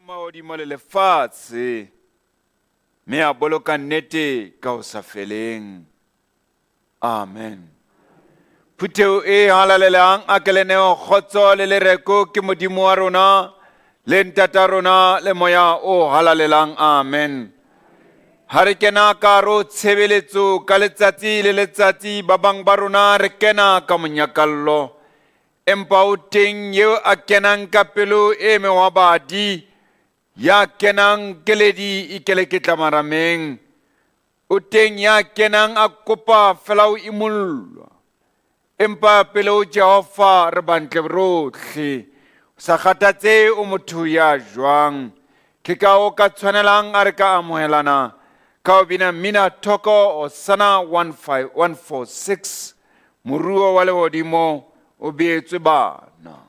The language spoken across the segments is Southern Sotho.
Mahodimo le lefatshe, mme a boloka nnete ka ho sa feleng. Amen. Phutheho e halalelang a ke le neo kgotso le lereko ke Modimo wa rona le Ntata rona le Moya o halalelang. Amen. Ha re kena ka hare ho tshebeletso ka letsatsi le letsatsi, ba bang ba rona re kena ka monyakallo, empa o teng eo a kenang ka pelo e mehwabadi, ya kenang keledi e keleketla marameng. O teng ya kenang a kopa fela ho imollwa. Empa pele ho Jehova re bantle rohle. O sa kgathatse o motho ya jwang. Ke ka o ka tshwanelang a re ka amohelana ka ho bina mmina thoko Hosanna 146 Moruo wa lehodimo o beetswe bana.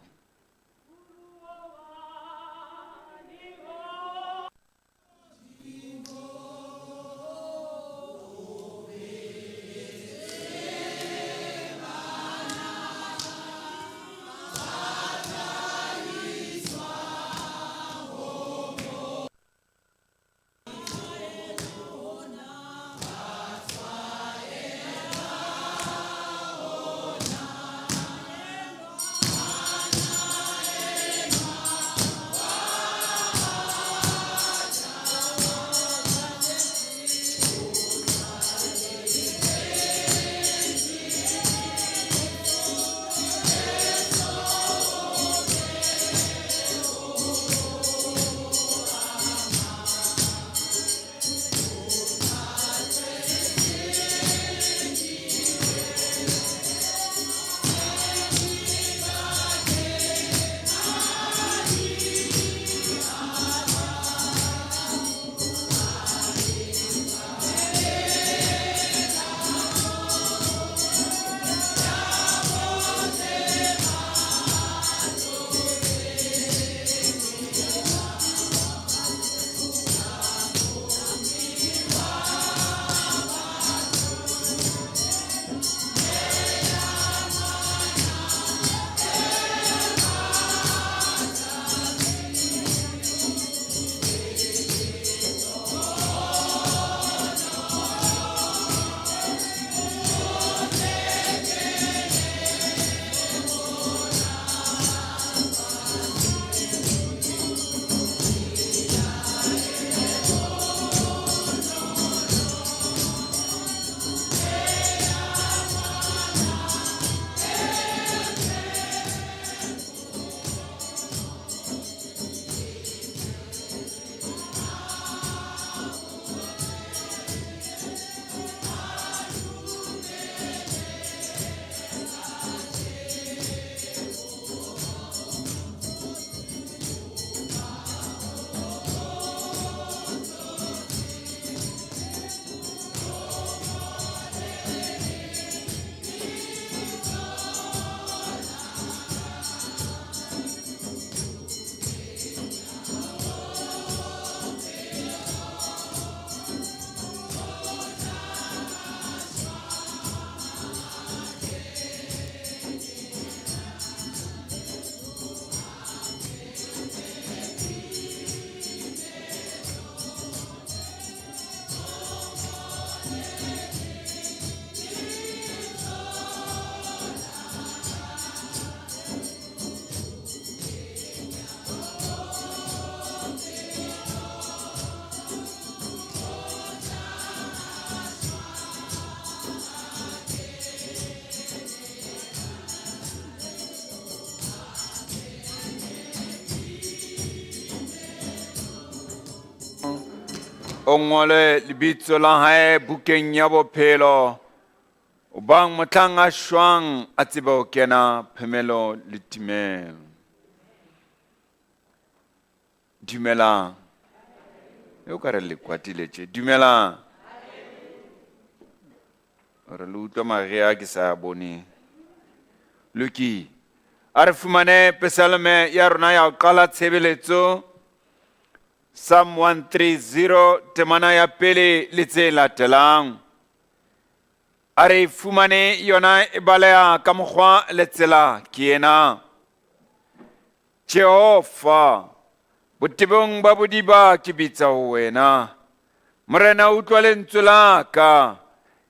O ngole lebitso la hae bukeng ya bophelo, o bang mohlang a shwang a tsebe ho kena phemelo le timelo. Dumelang. E o ka re le kwatile tje. Dumelang. Ore le utlwa mare a ke sa boneng. Lokile. A re fumane pesalome ya rona ya ho qala tshebeletso. Psalm 130 temana ya pele le tse latelang. A re fumane yona e baleha ka mokgwa le tsela ke ena. Jehova, Botebong ba bodiba ke bitsa ho wena. Morena, utlwa lentswe la ka.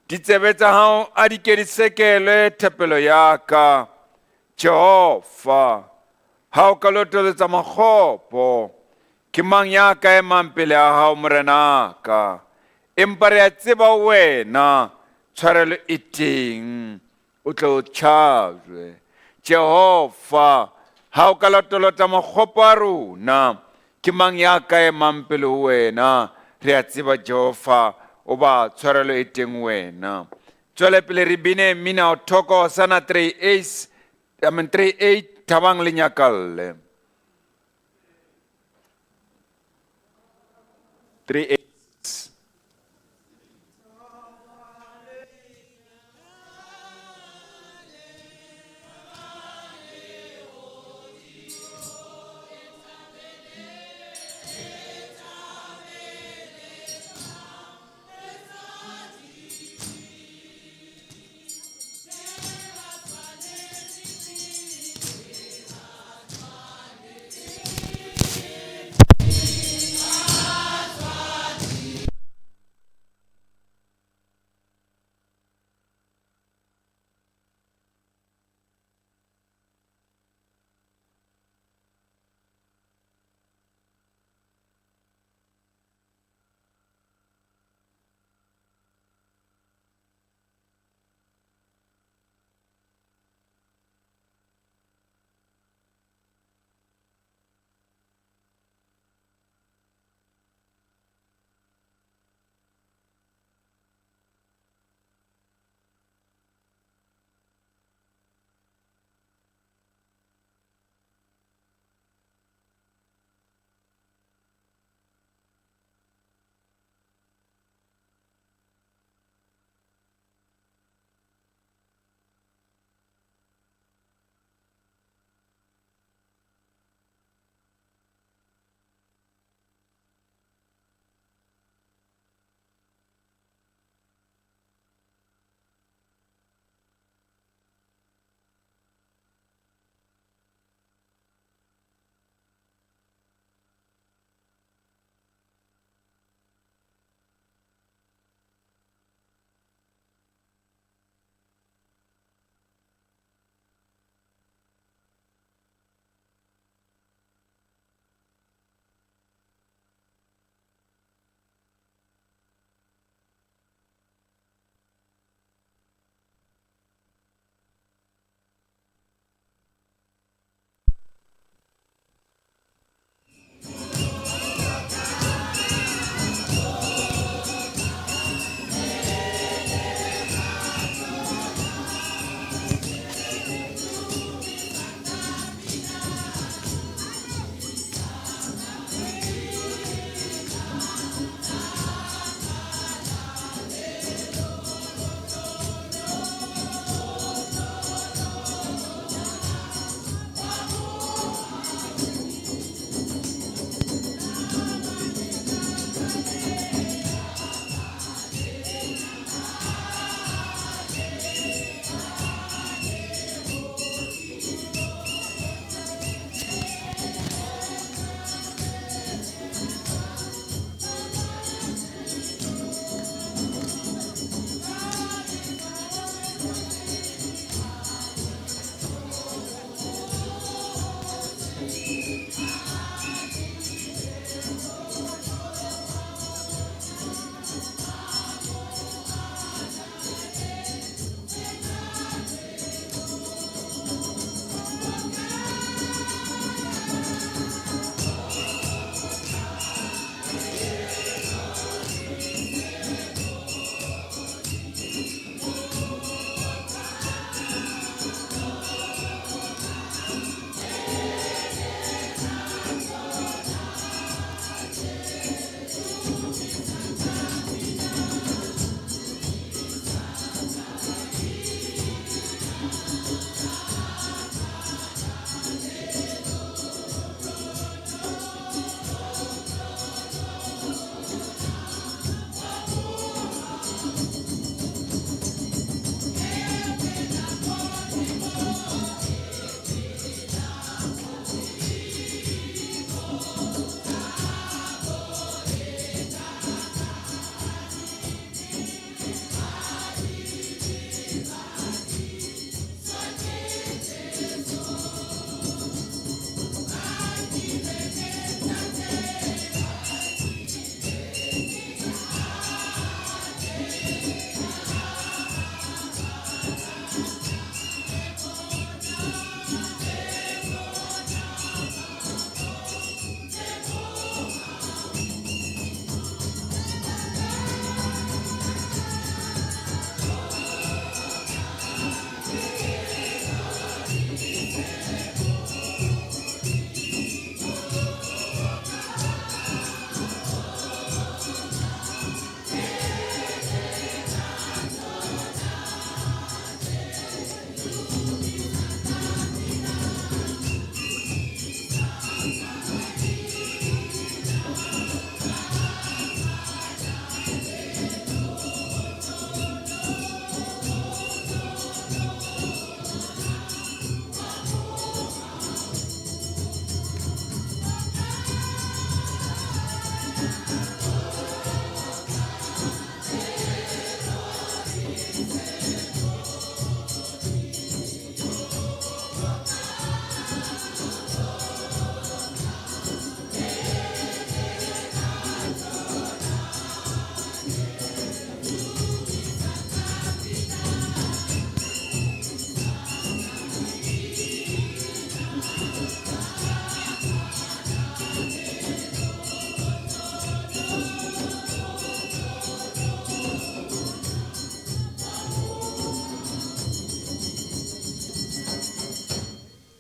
Ditsebe tsa hao a di ke di sekelwe thapelo ya ka. Jehova, ha o ka lotoletsa makgopo, ke mang ya ka emang pele a hao, Morena ka? Empa re a tseba wena, tshwarelo e teng, o tle o tjhajwe. Jehova, ha o ka lotolota makgopo a rona, ke mang ya ka emang pele ho wena? Re a tseba, Jehova, o ba tshwarelo e teng wena. Tswele pele re bine mmina o thoko sana 3 ace, I mean 3 8, thabang le nyakalle. 3 8.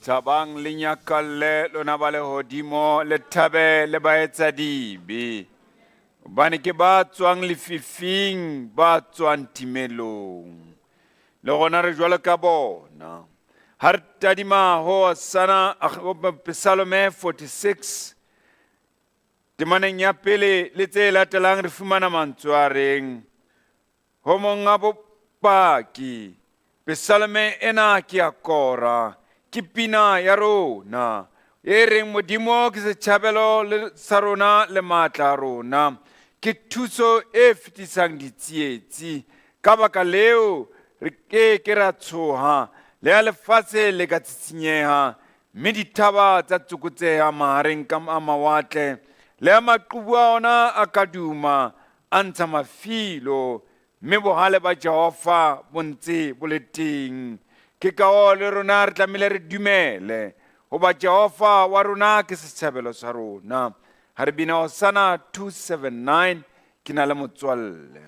Thabang le nyakalle lona ba lehodimo le thabe le baetsadibe. Hobane ke ba tswang lefifing ba tswang timelong. Le rona re jwalo ka bona. Ha re tadima ho Hosana Psalome 46 temaneng ya pele le tse latelang re fumana mantswe a reng ho monga bopaki Psalme ena ke ya Kora, ke pina ya rona e reng Modimo ke setšhabelo sa rona le maatla a rona, ke thuso e fetisang ditsietsi. Ka baka leo re ke ke ra tshoha, le ha lefatshe le ka tsitsinyeha, mme dithaba tsa tsokotseha mahareng ka a mawatle, le ha maqhubu a ona a ka duma, a ntsha mafilo, mme bohale ba Jehova bo ntse bo le teng. Ke kahoo le rona re tlamehile re dumele hoba Jehova wa rona ke setshabelo sa rona. Ha re bina Hosana 279 ke na le motswalle.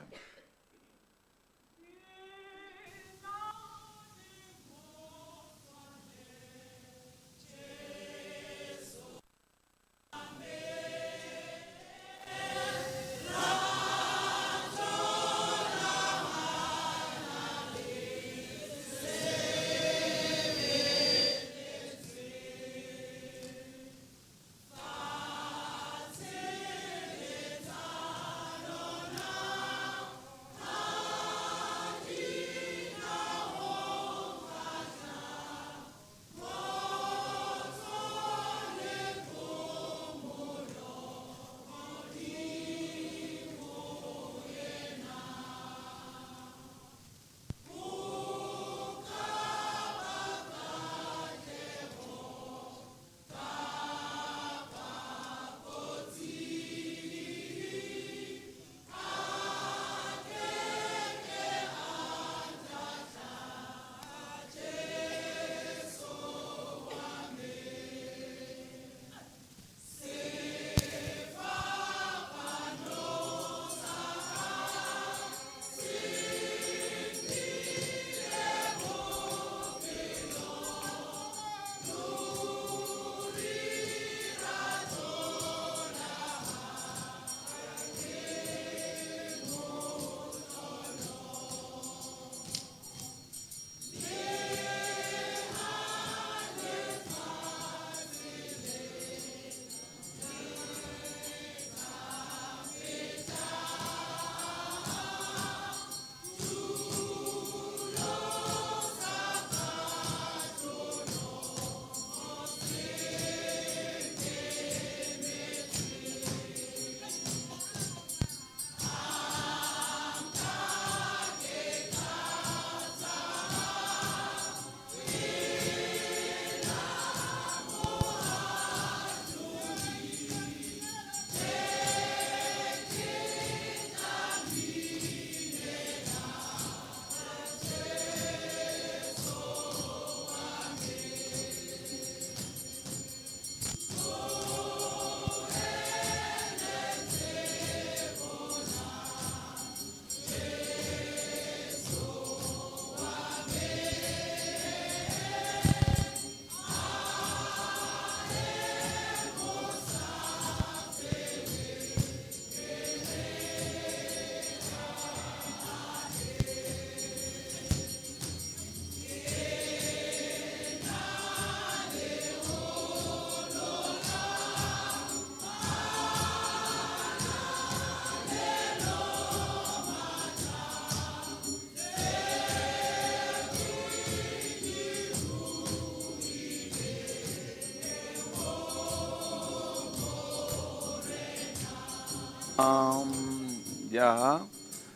Ya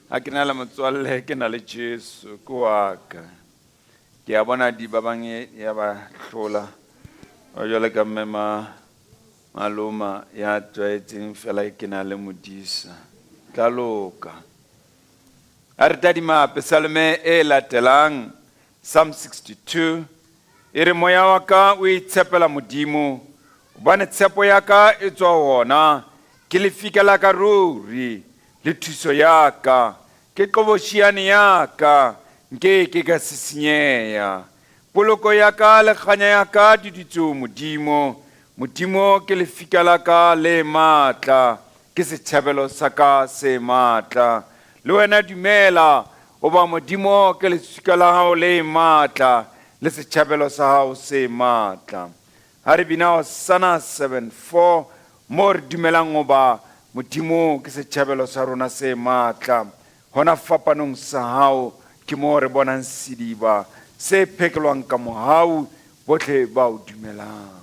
ha ke na le motswalle ke na le Jesu ke wa ka. Ke a bona di ba bang ya ba hlola. Wa jwale ka mme ma maloma ya tlwaetseng fela ke na le modisa. Tla loka. A re tadima pesalome e latelang Psalm 62 e re moya wa ka o itshepela Modimo hobane tshepo ya ka e tswa ho ona ke lefika la ka ruri le thuso ya ka ke qoboshiane ya ka nke ke ka sisinyeha. Poloko ya ka le kganya ya ka di dutse ho Modimo. Modimo ke lefika la ka le matla, ke setšhabelo sa ka se matla. Le wena dumela, goba Modimo ke leswika la gago le matla le setšhabelo sa gago se matla. Ha re bina Hosana 7:4, mo re dumelang goba Modimo ke setšhabelo sa rona se matla, Hona fapanong sa hao ke moo re bonang sediba se phekelwang ka mohau bohle ba o dumelang.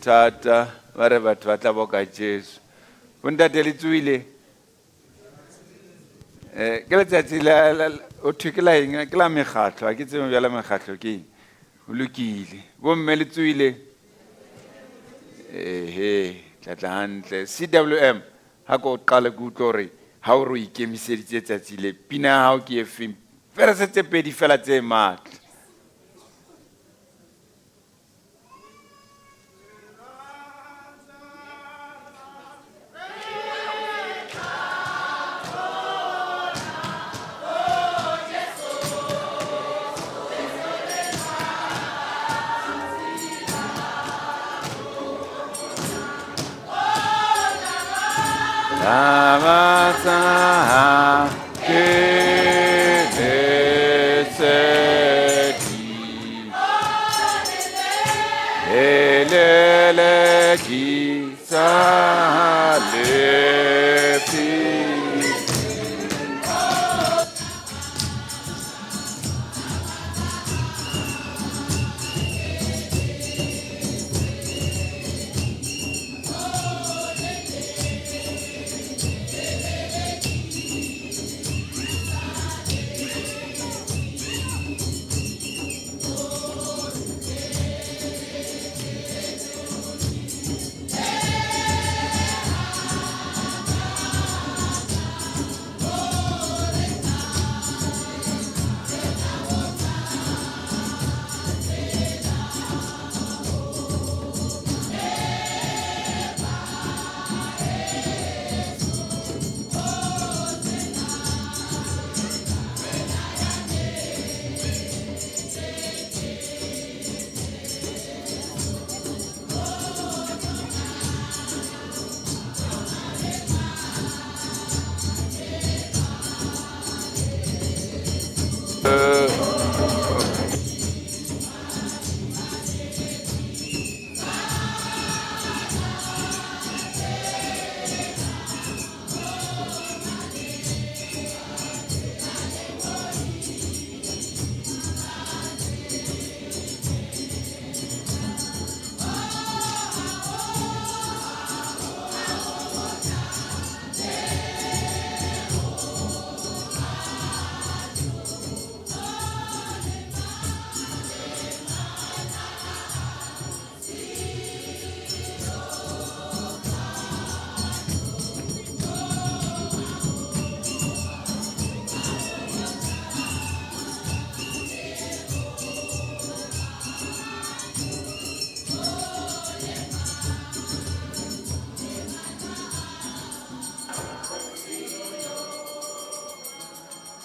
Thata ba re batho ba tla boka Jesu. Bontate le tsoile. Eh, ke letsatsi la o thwe ke la eng? Ke la mekgatlo, ha ke tsebe bjala mekgatlo ke eng. O lokile. Bomme le tsoile. Ehe. Tla tla hantle. CWM, ha ko qale ke utlwe hore ha o re o ikemiseditse tsatsi le, pina ya hao ke e feng? Verse tse pedi fela tse matla. Taba tsa ke lesedi. Le lelekisa lefifi.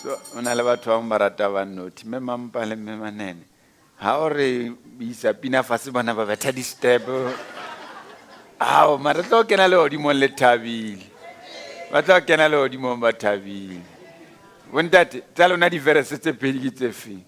So o na le batho ba bangwe ba rata ba nothi mme Mampa le mme Manene ha o re isa pina fatshe bona ba betha di-step. Ao mara tlo kena lehodimong le thabile, ba tlo kena lehodimong ba thabile. Bontate, tsa lona diverse tse pedi ke tse feng?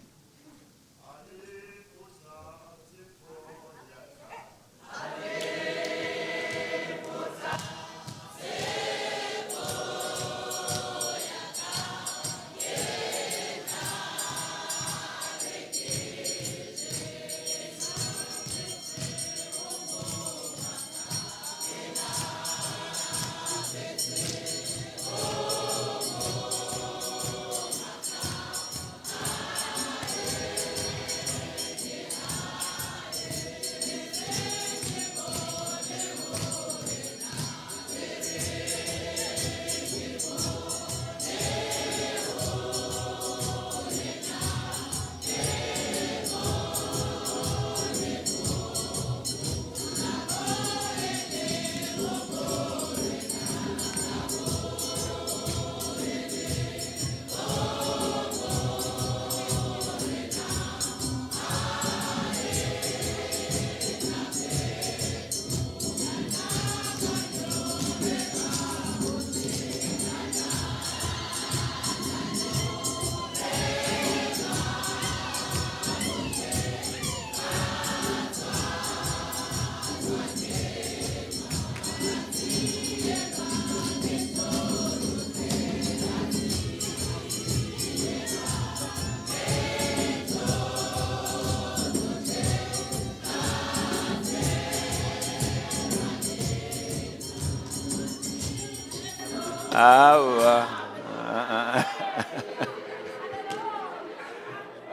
Aowa.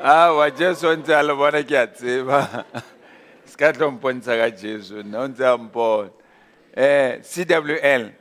Aowa, Jesu o ntse a le bona ke a tseba. Se ka tlo mpontsha ka Jesu, nna o ntse a mpona. CWL.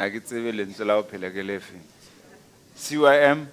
Ha ke tsebe lentswe la ho phela ke lefe. CYM.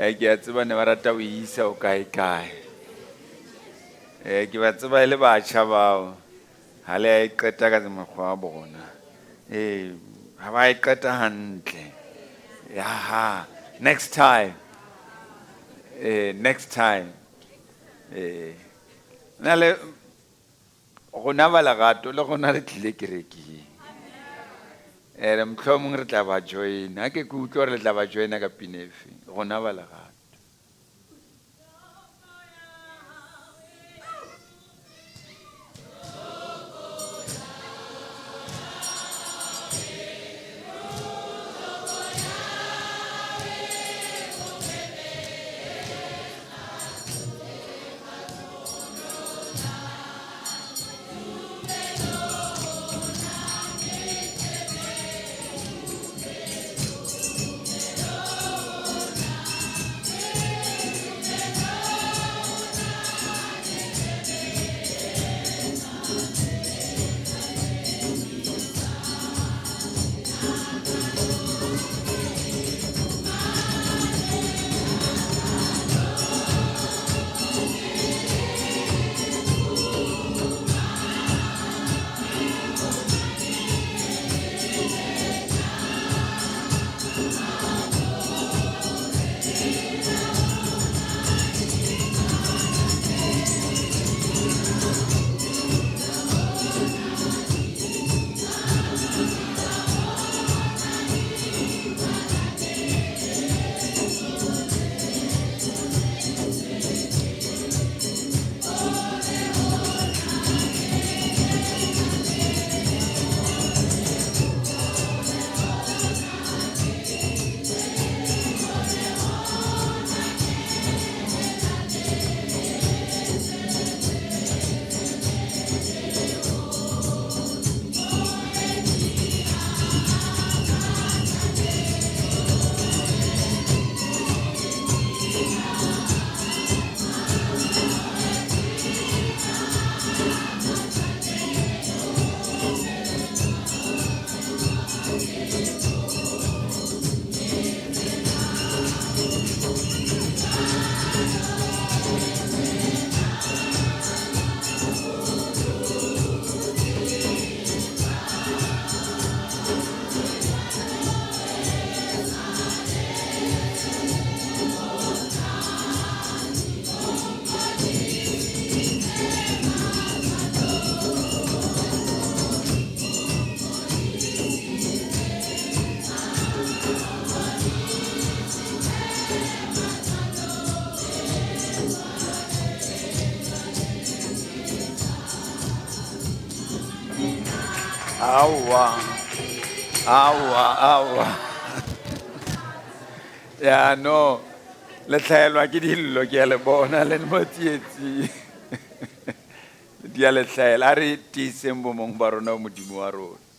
Ke a tseba ne ba rata ho isa o kae kae. Ke ba tseba e le batjha bao. Ha le a e qeta ka mokgwa wa bona. Ha ba e qeta hantle. Ya, next time. Next time. Na le rona ba lerato le rona re tlile kerekeng. Re mohlomong re tla ba join. Ha ke utlwe hore le tla ba joina ka pina efe. Rona ba lerato. Aowa. Aowa, aowa. Ya no. Le hlaelwa ke dillo ke a le bona le mo tsietsing. Di a le hlaela. A re tiiseng bomong ba rona ho Modimo wa rona.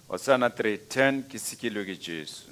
Hosanna 3:10 ke sikilwe ke Jesu.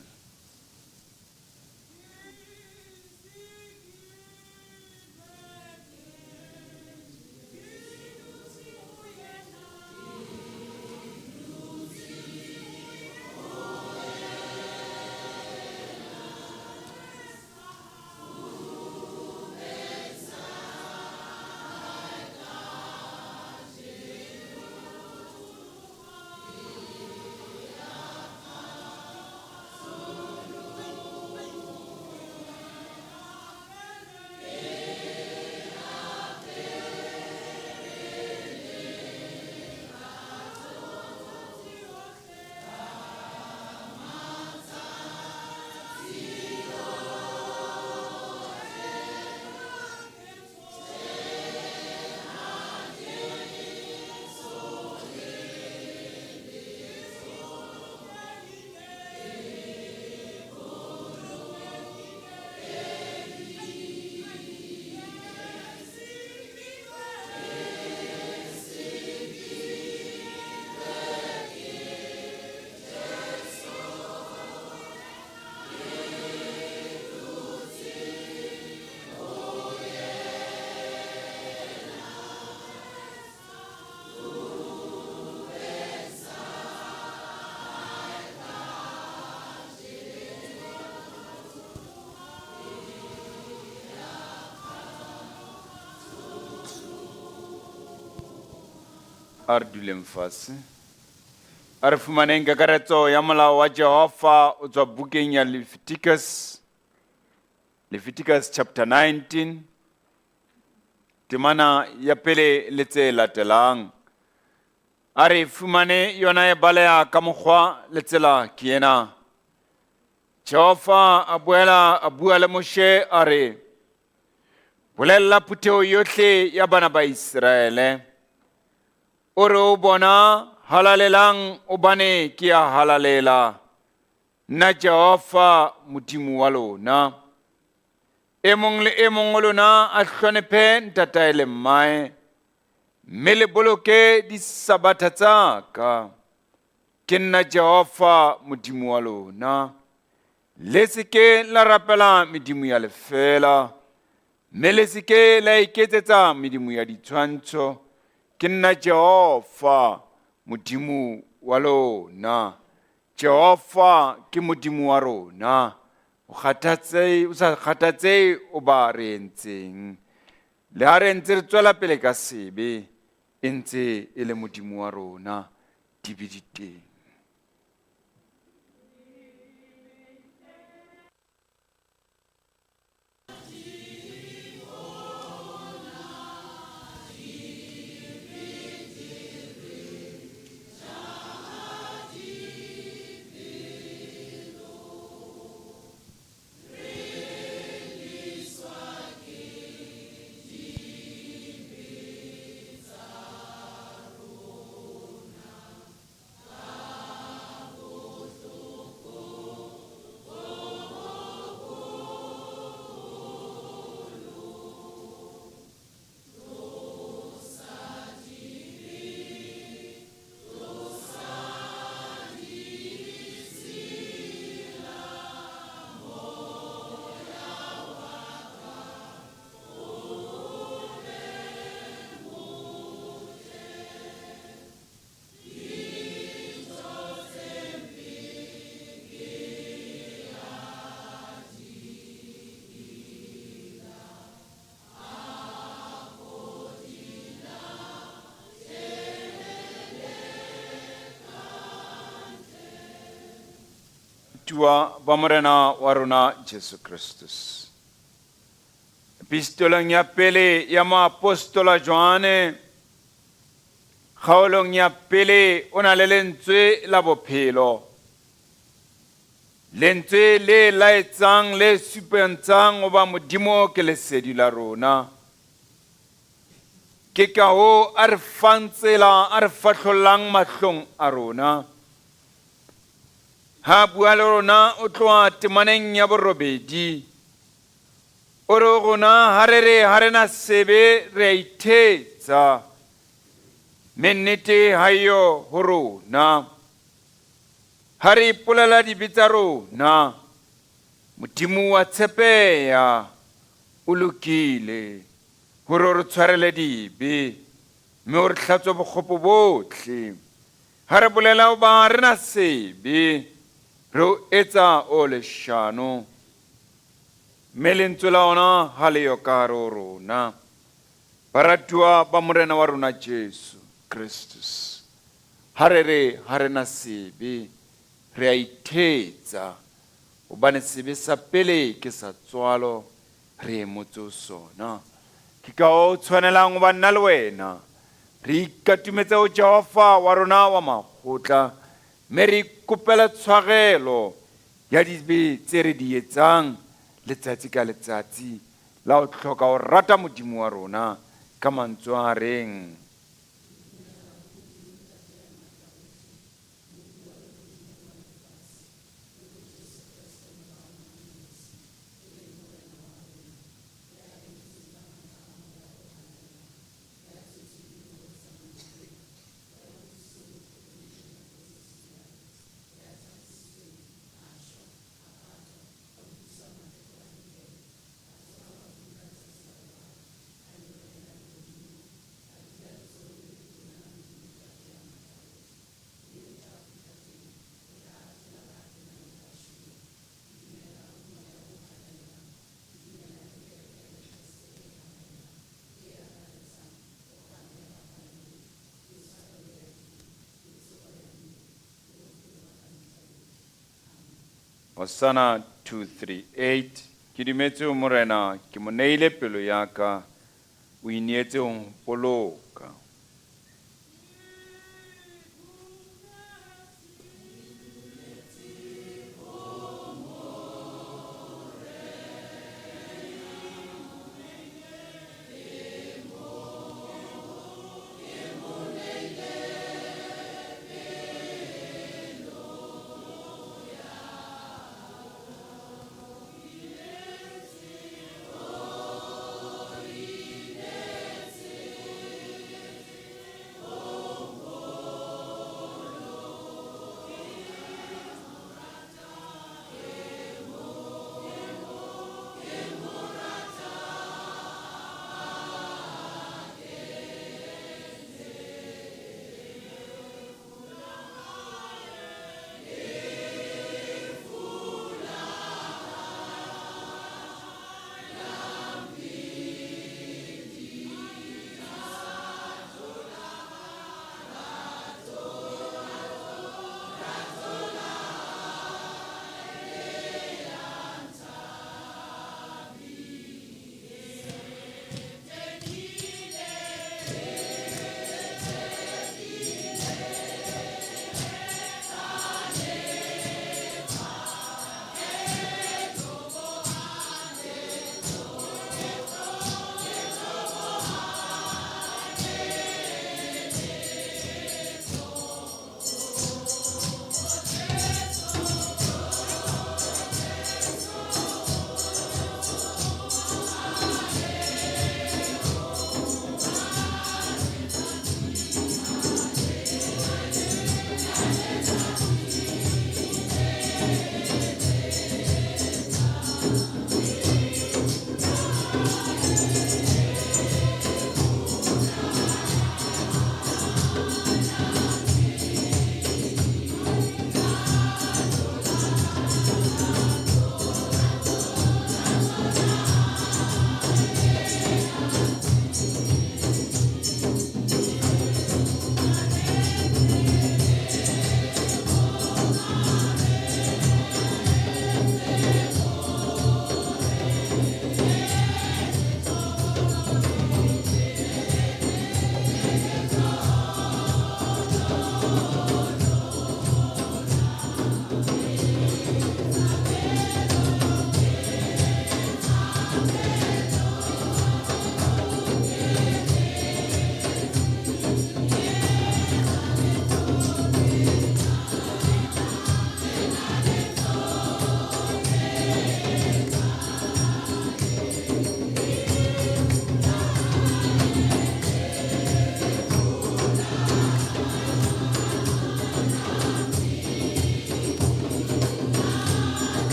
A re duleng fatshe. A re fumaneng kakaretso ya molao wa Jehova o tswa bukeng ya Leviticus. Leviticus chapter 19. Temana ya pele le tse latelang. A re fumane yona e baleha ka mokgwa le tsela ke ena. Jehova a boela a bua le Moshe a re, Bolella phutheho yohle ya bana ba Iseraele, o re ho bona, Halalelang, hobane ke a halalela, nna Jehova Modimo wa lona. E mong le e mong wa lona a hlonephe ntatae le mmae, mme le boloke disabatha tsa ka. Ke nna Jehova Modimo wa lona. Le se ke la rapela medimo ya lefeela, mme le se ke la iketsetsa medimo ya ditshwantsho. Ke nna Jehova Modimo wa lona. Jehova ke Modimo wa rona. O kgathatsehe, o sa kgathatsehe o ba re entseng. Le ha re ntse re tswela pele ka sebe, e ntse e le Modimo wa rona. Dibe di teng. Tua ba Morena wa rona Jesu Kristus. Epistoleng ya pele ya moapostola Johanne, kgaolong ya pele o na le lentswe la bophelo. Lentswe le laetsang le supentshang hoba Modimo ke lesedi la rona. Ke kahoo a re fang tsela, a re fahlollang mahlong a rona. Ha a bua le rona o tloha temaneng ya borobedi. O re ho rona ha re re ha re na sebe re a ithetsa, mme nnete ha eyo ho rona. Ha re ipolela dibe tsa rona, Modimo wa tshepeha, o lokile, hore o re tshwarele dibe, mme o re hlatswe bokgopo bohle. Ha re bolela hoba ha re na sebe, re o etsa o leshano, mme lentswe la ona ha le yo ka hare ho rona. Baratuwa ba Morena wa rona Jesu Kristus, ha re re ha re na sebe, re a ithetsa, hobane sebe sa pele ke sa tswalo, re emotse ho sona. Ke ka ho tshwanelang hoba nna le wena re ikatumetse ho Jehova wa rona wa makgotla, mme re ikopele tshwarelo ya dibe tse re di etsang letsatsi ka letsatsi la ho hloka ho rata Modimo wa rona ka mantswe a reng, Hosanna 238. Ke dumetse ho Morena, ke mo neile pelo ya ka, o ineetse ho mpoloka.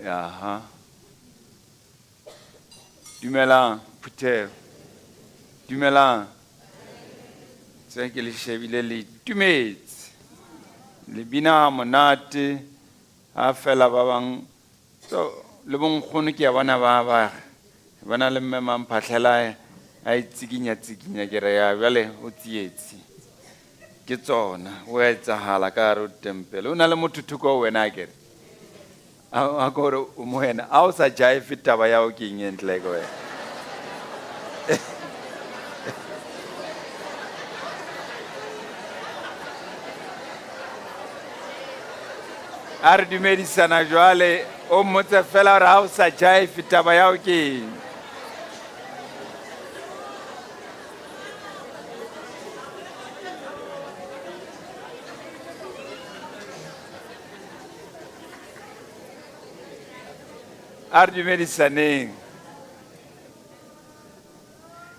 Aha. Dumelang phutheho. Dumelang. Tse ke le shebile le itumetse. Le bina monate ha fela ba bang so le bonkgono ke a bona ba ba bona le mme Mamphatlhela a itsikinya tsikinya ke re ya bjale o tsietsi. Ke tsona o a etsahala ka gare ho tempele. O na le motho thoko ho wena akere? A ko re o moena, a o sa jive taba ya hao ke eng e ntle ka wena? A re dumedisana jwale, o mmotse fela hore ha o sa jive taba ya hao ke eng? A re dumedisaneng.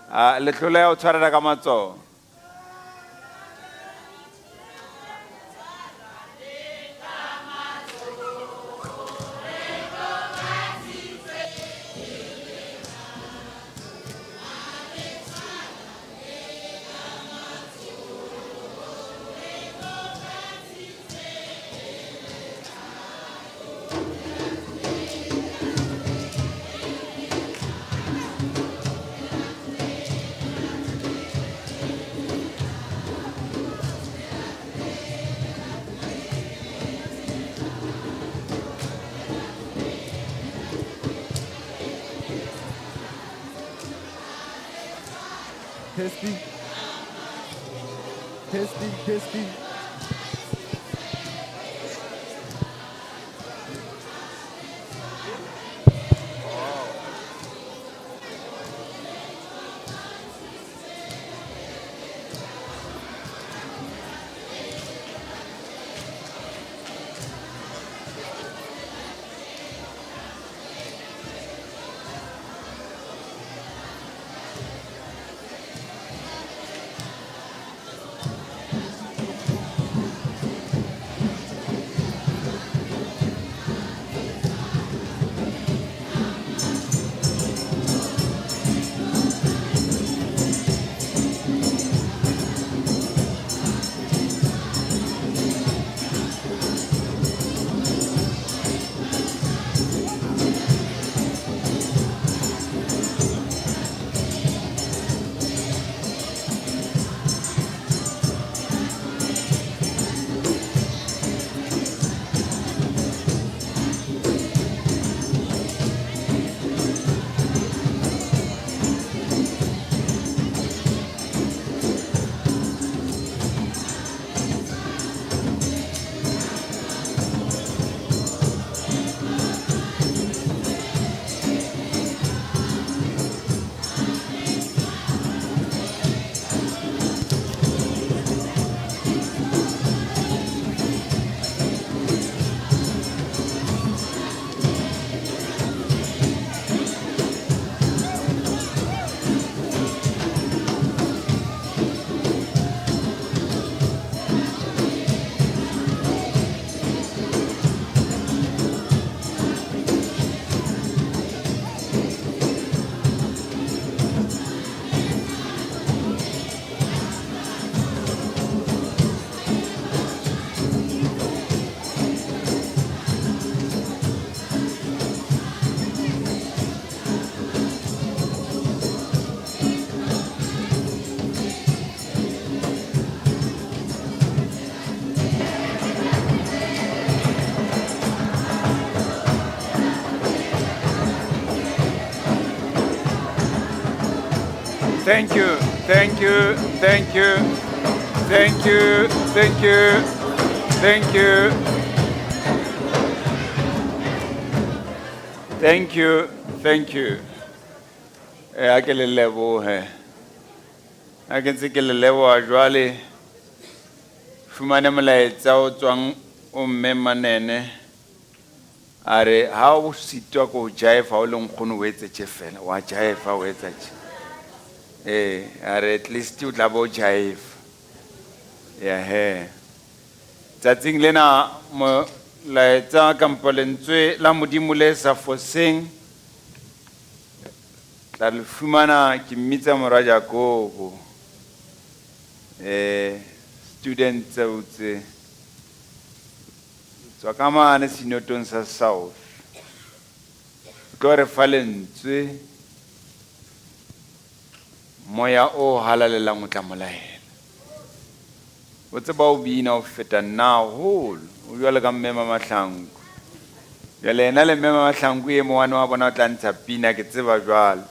A le hloleha ho tshwarana ka matsoho. Testing. Testing, testing. Thank you, thank you, thank you, thank you, thank you, thank you. Thank you, thank you. Eh, a ke le lebohe. Ha ke ntse ke le leboha jwale, fumane molaetsa o tswang o mme Manene. A re ha o sitwa ko ho jive ha o le nkgono o etse tje fela, wa jive o etsa tje. Eh, a re at least o tla bo jive. Ya he. Tsatsing lena molaetsa kampo lentswe la Modimo le sa foseng tla le fumana ke mmitsa mora Jakobo. Eh, student tseo tse tswa ka mane sinotong sa South. O tlo re fa lentswe moya o halalelang o tla mo laela. O tseba o bina ho feta nna haholo, o jwalo ka mme Mamahlangu. Jwale ena le mme Mahlangu e mong wa bona o tla ntsha pina ke tseba jwalo.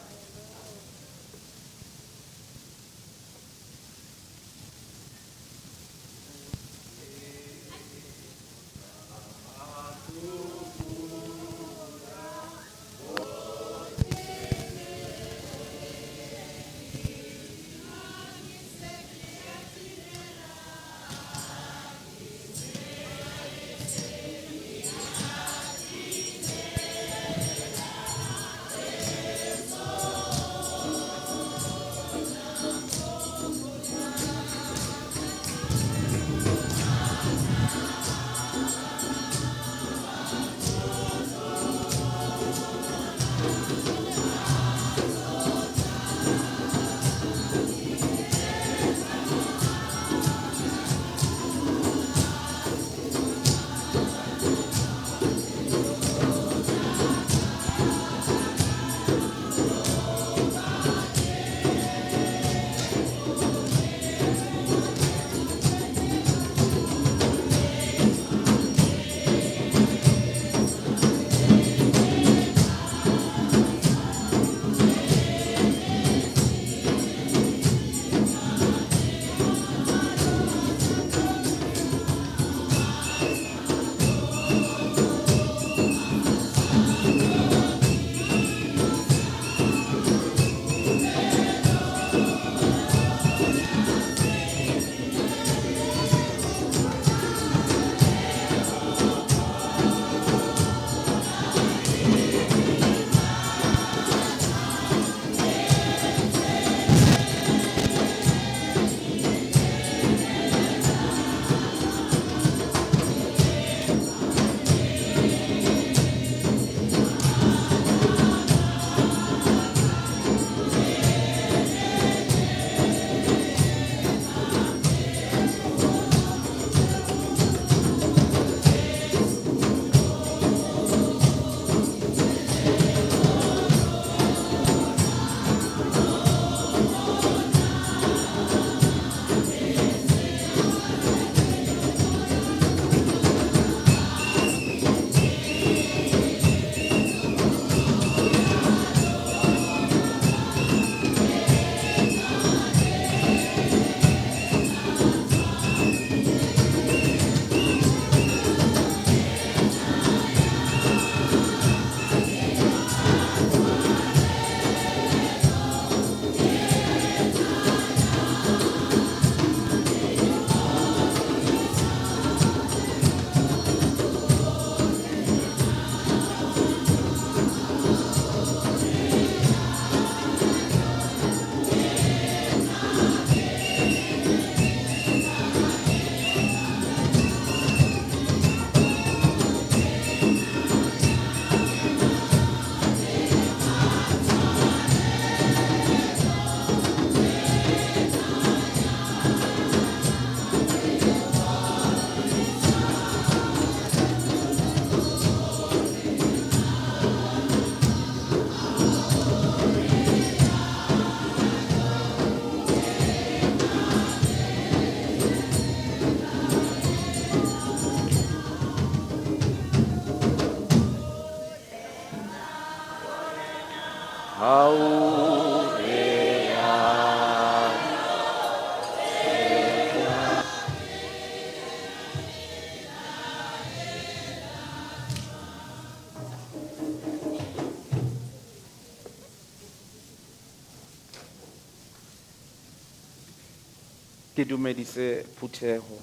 Ke dumedise phutheho,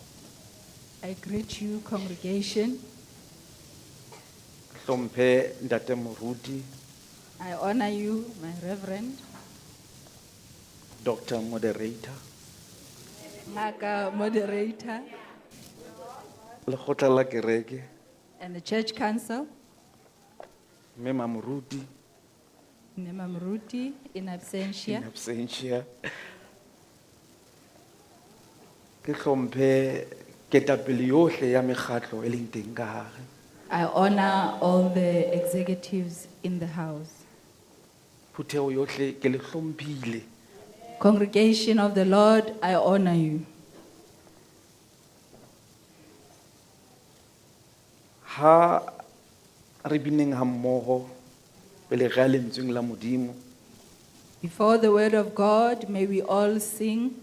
I greet you, congregation. hlomphe ntate moruti, I honor you, my reverend, Dr. Moderator, Ngaka moderator, lekgotla la kereke, and the church council, mme mamoruti Nema Mruti in absentia, in absentia. Ke hlomphe ketapele yohle ya mekgatlo e leng teng ka hare. I honor all the executives in the house. Phutheho yohle ke le hlomphile. Congregation of the Lord, I honor you. Ha Re bineng ha mmoho pele re ya lentsweng la Modimo. Before the word of God, may we all sing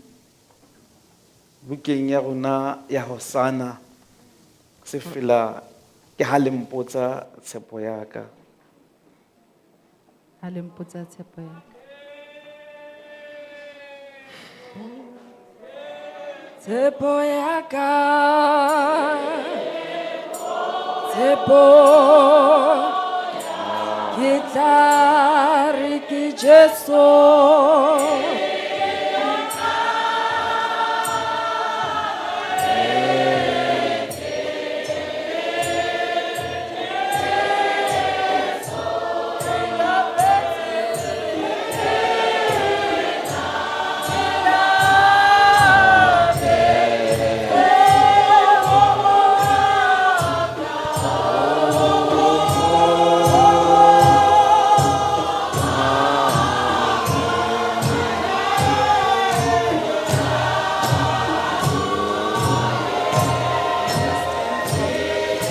Bukeng ya rona ya Hosana sefela ke ha le mpotsa tshepo ya ka. Ha le mpotsa tshepo ya ka. Tshepo ya ka, tshepo, ke tla re ke Jesu.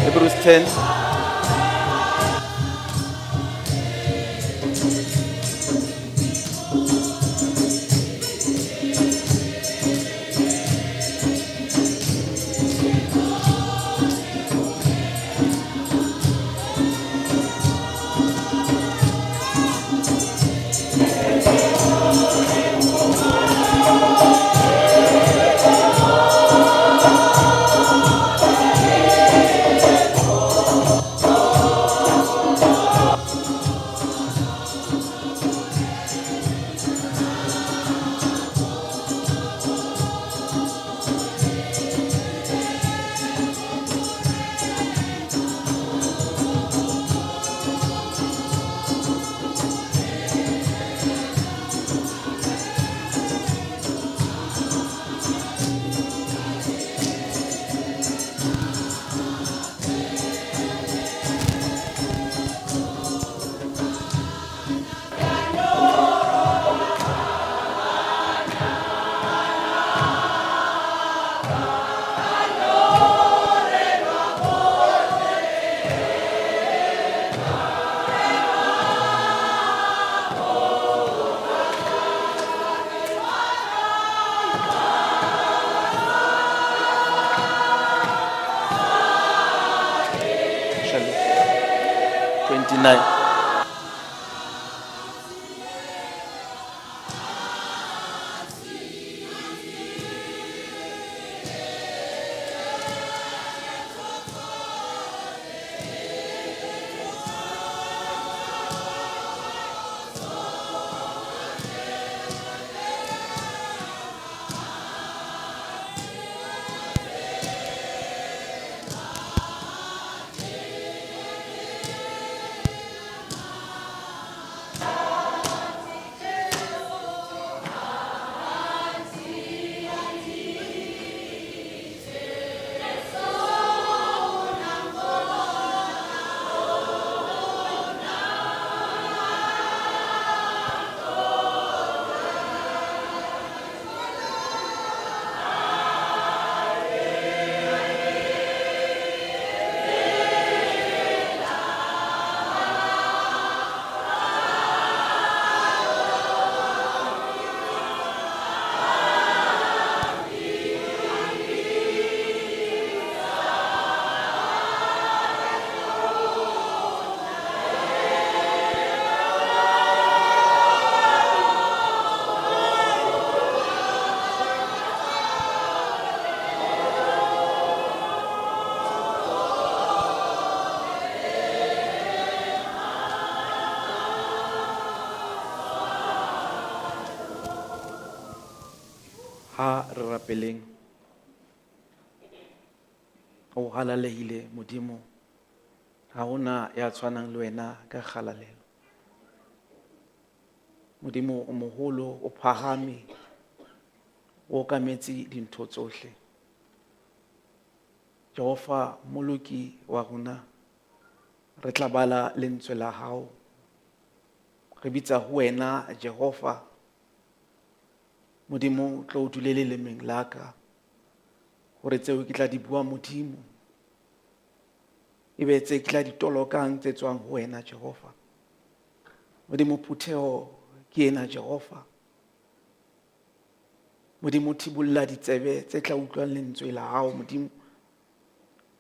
Hebrews 10. Shall 29. Ha re rapeleng. O halalehile Modimo. Ha hona ya tshwanang le wena ka kgalalelo. Modimo o moholo, o phahame, o okametse dintho tsohle. Jehova Moloki wa rona, re tla bala lentswe la hao. Re bitsa ho wena Jehova. Modimo tlo o dule lelemeng la ka. Hore tseo ke tla di bua Modimo. E be tse ke tla di tolokang tse tswang ho wena Jehova. Modimo phutheho ke ena Jehova. Modimo thibolla ditsebe tse tla utlwang lentswe la hao Modimo.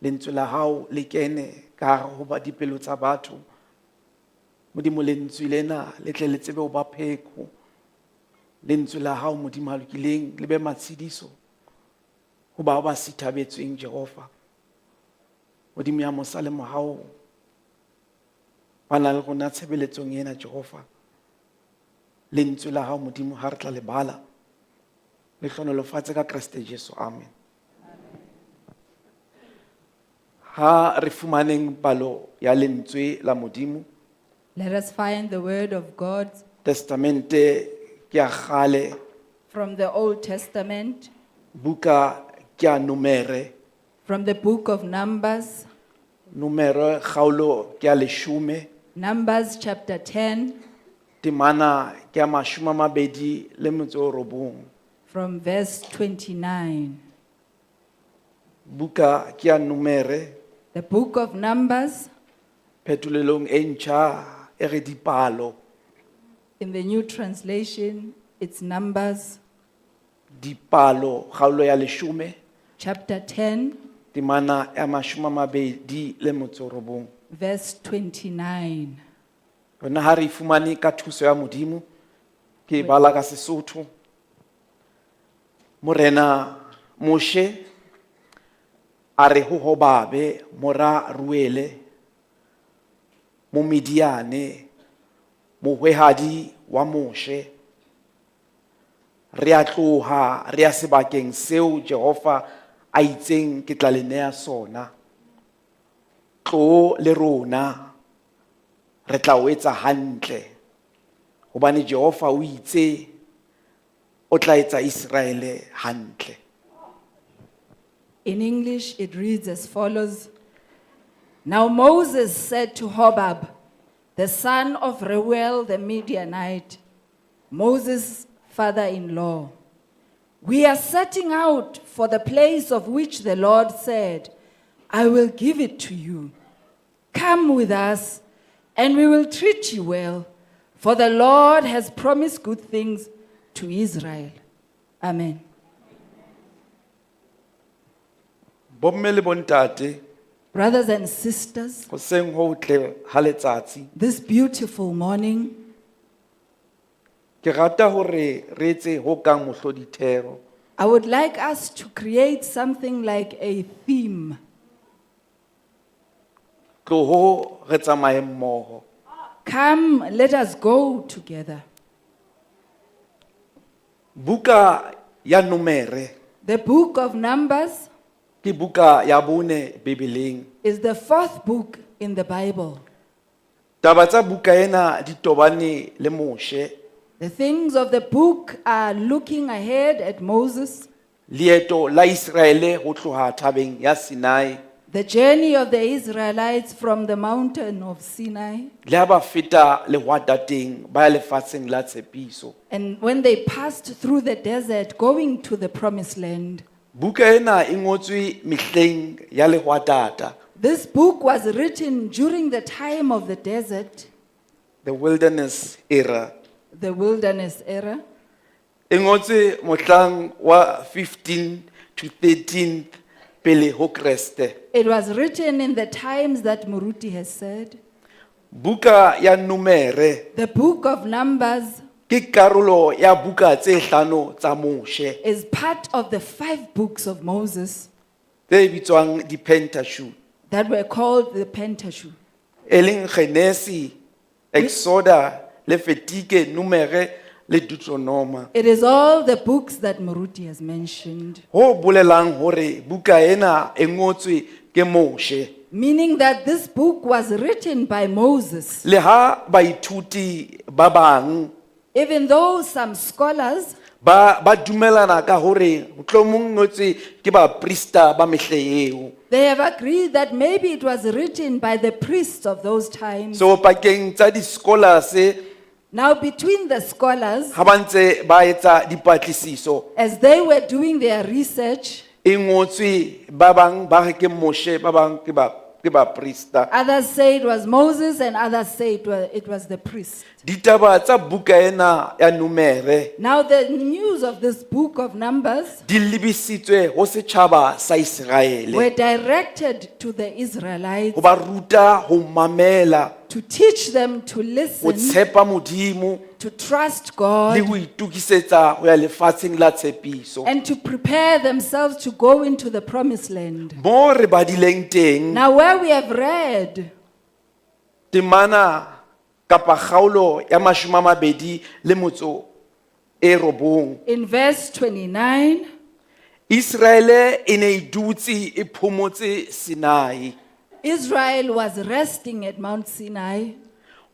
Lentswe la hao le kene ka hare ho ba dipelo tsa batho. Modimo lentswe lena le tle le tsebe ho ba pheko. Lentswe la hao Modimo a lokileng le be matshediso ho bao ba sithabetsweng Jehova. Modimo ya mosa le mohau ba na le rona tshebeletsong ena Jehova. Lentswe la hao Modimo ha re tla le bala. Le hlohonolofatse ka Kreste Jesu. Amen. Ha re fumaneng palo ya lentswe la Modimo. Let us find the word of God Testamente ke ya kgale, from the Old Testament, buka ke ya Numere, from the book of Numbers, Numere kgaolo ke ya leshome, Numbers chapter 10, temana ke ya mashome a mabedi le metso e robong. from verse 29. Buka ke ya Numere, The book of Numbers phetolelong e ntjha e re dipalo, in the New Translation, it's Numbers dipalo kgaolo ya leshome, chapter 10, temana ya mashome a mabedi le metso e robong. verse 29. Yona ha re e fumane ka thuso ya Modimo, ke e bala ka Sesotho. Morena Moshe a re ho Hobabe mora Ruele Momidiane mohwehadi wa Moshe, re a tloha re ya sebakeng seo Jehova a itseng ke tla le neha sona. Tlo le rona, re tla o etsa hantle, hobane Jehova o itse o tla etsa Iseraele hantle. In English, it reads as follows. Now Moses said to Hobab, the son of Reuel the Midianite, Moses' father in law, We are setting out for the place of which the Lord said, I will give it to you. Come with us, and we will treat you well, for the Lord has promised good things to Israel. Amen. Bomme le bontate, Brothers and sisters, hoseng ho tle ha letsatsi, this beautiful morning, ke rata hore re etse ho kang mohlodithero. I would like us to create something like a theme. Tloho re tsamaye mmoho. Come, let us go together. Buka ya Numere The book of Numbers ke buka ya bone Bibeleng. is the fourth book in the Bible. Taba tsa buka ena di tobane le Moshe, The things of the book are looking ahead at Moses, leeto la Iseraele ho tloha thabeng ya Sinai the journey of the Israelites from the mountain of Sinai, le ha ba feta lehwatateng ba ya lefatsheng la tshepiso. and when they passed through the desert going to the promised land. Buka ena e ngotswe mehleng ya lehwatata, This book was written during the time of the desert, the wilderness era. the wilderness era. E ngotswe mohlang wa 15 to 13 pele ho Kreste. It was written in the times that Muruti has said. Buka ya Numere The book of Numbers ke karolo ya buka tse hlano tsa Moshe is part of the five books of Moses tse bitswang di-Pentateuch, that were called the Pentateuch, e leng Genesi, Exoda, Lefetike, Numere le Deuteronoma. It is all the books that Muruti has mentioned, Ho bolelang hore buka ena e ngotswe ke Moshe. meaning that this book was written by Moses. Le ha baithuti ba bang Even though some scholars ba dumelana ka hore mohlomong ngotswe ke baprista ba mehle eo. they have agreed that maybe it was written by the priests of those times. So pakeng tsa di-scholars Now, between the scholars, ha ba ntse ba etsa dipatlisiso as they were doing their research, e ngotswe ba bang ba re ke Moshe ba bang ke ba ke baprista. Others say it was Moses, and others say it was the priest. Ditaba tsa buka ena ya Numere Now, the news of this book of Numbers di lebisitswe ho setjhaba sa Iseraele were directed to the Israelites ho ba ruta ho mamela, to teach them to ho listen, tshepa Modimo to trust le God, ho itokisetsa ho ya lefatsheng la tshepiso. And to prepare themselves to go into the promised land. Mo re badileng teng Now, where we have read temana kapa kgaolo ya 29, in verse 29, Israele e ne e dutse e phomotse Sinai. Israel was resting at Mount Sinai.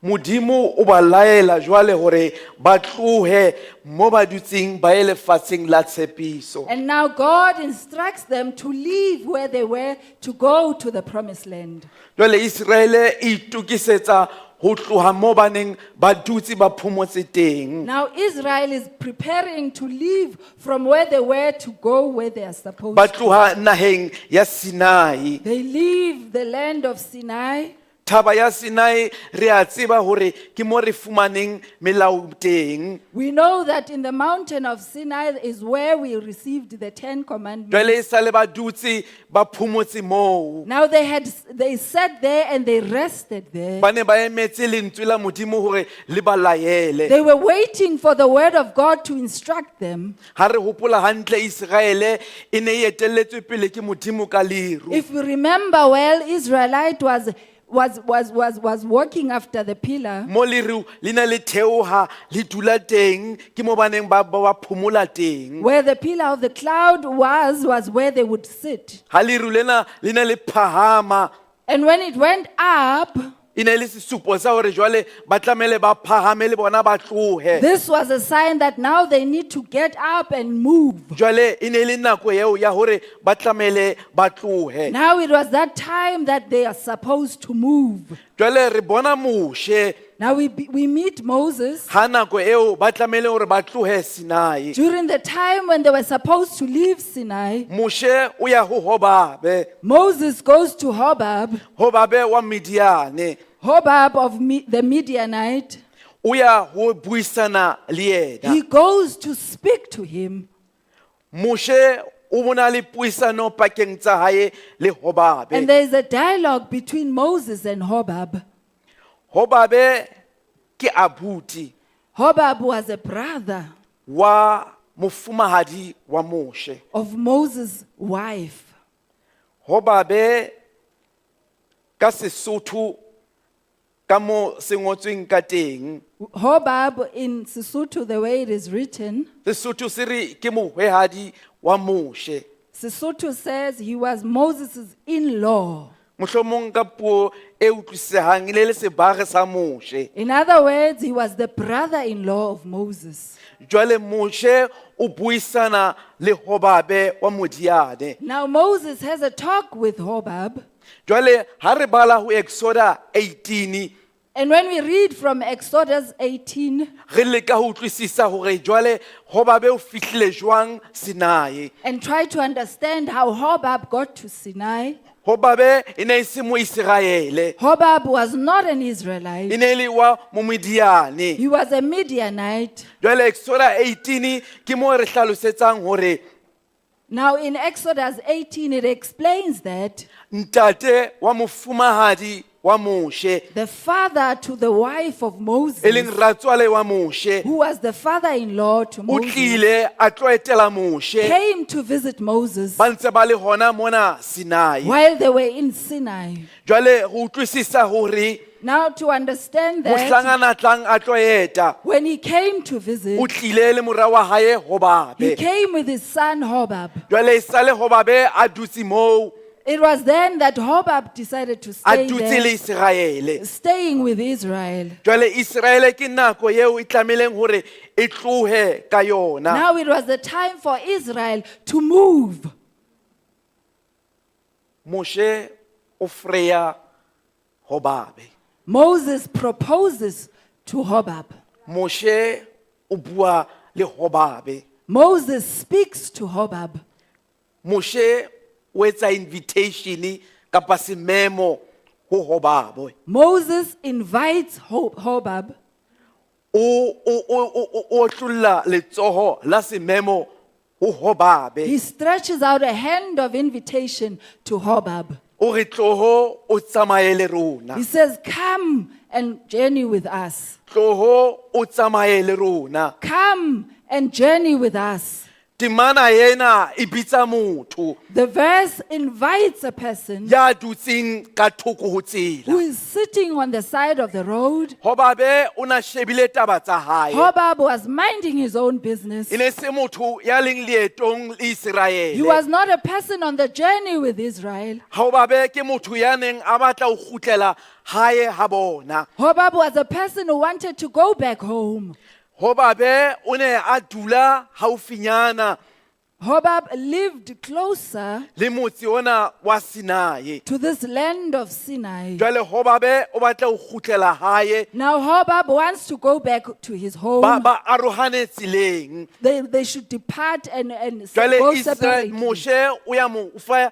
Modimo o ba laela jwale hore ba tlohe mo ba dutseng ba ye lefatsheng la tshepiso. And now God instructs them to leave where they were to go to the promised land. Jwale Israele e itokisetsa ho tloha mo ba neng ba dutse ba phomotse teng. Now Israel is preparing to leave from where they were to go where they are supposed Ba to. tloha naheng ya Sinai. They leave the land of Sinai. Thaba ya Sinai re a tseba hore ke mo re fumaneng melao teng. We know that in the mountain of Sinai is where we received the Ten Commandments. Jwale e sale ba dutse ba phomotse moo. Now they sat there and they rested there. Ba ne ba emetse lentswe la Modimo hore le ba laele. They were waiting for the word of God to instruct them. Ha re hopola hantle Israele e ne e etelletswe pele ke Modimo ka leru. If we remember well, Israelite was walking after the pillar. Mo leru le ne le theoha le dula teng ke mo ba neng ba phomola teng. Where the pillar of the cloud was where they would sit. Ha leru lena le ne le phahama And when it went up, e ne le sesupo sa hore jwale ba tlamehile ba phahame le bona ba tlohe. This was a sign that now they need to get up and move. Jwale e ne le nako eo ya hore ba tlamehile ba tlohe. Now it was that time that they are supposed to move. Jwale re bona Moshe Now we meet Moses ha nako eo ba tlamehile hore ba tlohe Sinai. During the time when they were supposed to leave Sinai. Moshe o ya ho Hobabe, Moses goes to Hobab, Hobabe wa Midiane, Hobab of the Midianite. O ya ho buisana le yena. He goes to speak to him. Moshe o bona le puisano pakeng tsa hae le Hobabe. And there is a dialogue between Moses and Hobab. Hobabe ke abuti Hobab was a brother wa mofumahadi wa Moshe. Of Moses' wife. Hobabe ka Sesotho ka mo se ngotsweng ka teng. Hobab in Sesotho, the way it is written, Sesotho se re ke mohwehadi wa Moshe. Sesotho says he was Moses' in law. Mohlomong ka puo e utlwisisehang e le le sebare sa Moshe. In other words, he was the brother in law of Moses. Jwale Moshe o buisana le Hobabe wa Modiane. Now, Moses has a talk with Hobab. Jwale ha re bala ho Exoda 18 And when we read from Exodus 18 re leka ho utlwisisa hore jwale Hobabe o fihlile jwang Sinai. And try to understand how Hobab got to Sinai, Hobabe e ne e se Moiseraele. Hobab was not an Israelite. E ne e le wa Momidiane. He was a Midianite. Jwale Exoda 18 ke mo re hlalosetsang hore Now, in Exodus 18, it explains that ntate wa mofumahadi wa Moshe the father to the wife of Moses, e leng ratswale wa Moshe who was the father in law to o Moses, tlile a tlo etela Moshe came to visit Moses ba ntse ba le hona mona Sinai. While they were in Sinai. Jwale ho utlwisisa hore Now, to understand that, mohlangana tlang a tlo eta when he came to visit, o tlile le mora wa hae he Hobabe. Came with his son Hobab. Jwale e sale Hobabe a dutse moo It was then that Hobab decided to a stay dutse there, le Iseraele. Staying with Israel. Jwale Iseraele ke nako eo e tlamehileng hore e tlohe ka yona. Now it was the time for Israel to move. Moshe o freya Hobabe. Moses proposes to Hobab. Moshe o bua le Hobabe. Moses speaks to Hobab. Moshe o etsa invitation ka kapa sememo ho Hobabo. Moses invites Hobab. O otlolla letsoho la sememo ho Hobabe. He stretches out a hand of invitation to Hobab. O re tloho o tsamaye le rona. He says, "Come and journey with us. Tloho o tsamaye le rona. Come and journey with us." Temana ena e bitsa motho The verse invites a person ya dutseng ka thoko ho who tsela. is sitting on the side of the road. Hobabe o na shebile taba tsa hae. Hobab was minding his own business. E ne se motho ya leng leetong le He Iseraele. was not a person on the journey with Israel. Hobabe ke motho ya neng a batla ho kgutlela hae ha bona. Hobab was a person who wanted to go back home. Hobabe o ne a dula haufinyana Hobab lived closer le motse ona wa Sinai. to this land of Sinai. Jwale Hobabe o batla ho kgutlela hae Now Hobab wants to go back to his home. ba ba arohane tseleng. They should depart and Jwale go Israel separately. Moshe o ya mo fa